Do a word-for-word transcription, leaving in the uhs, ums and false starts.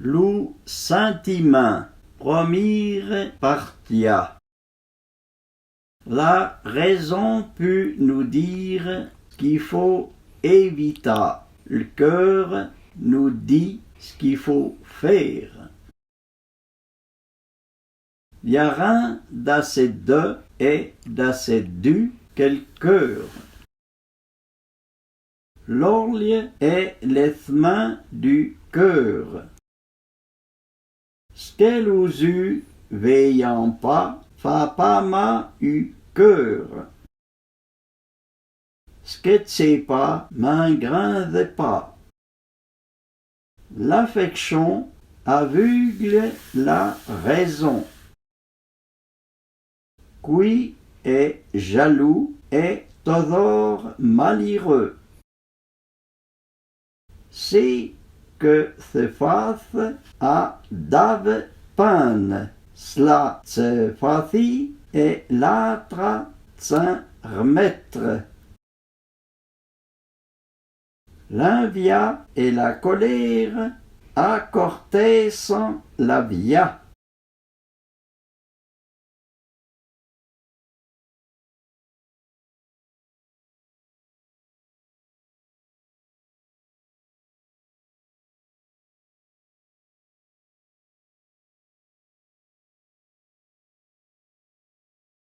Lou sintimin, promîre partia. La rézon pu nou dîre s'k'i fô évitâ, l'keûr nou di s'k'i fô fére. Y a rin d'assé deu è d'assé du ke l'keûr. L'orlye è l'èthmin du keûr. S'ke lou-z-u vèyon pâ fâ pâ mâ u keûr. S'ke tsé pâ m'ingrindhe pâ. L'affèkchon aveugle la rézon. Qui è jalou è tozhor malireu. Sé ke se fâthe a dave pin, s'la tse fâthi è l'âtra ts'in rmètre. L'invia è la kolére akortèsson la via.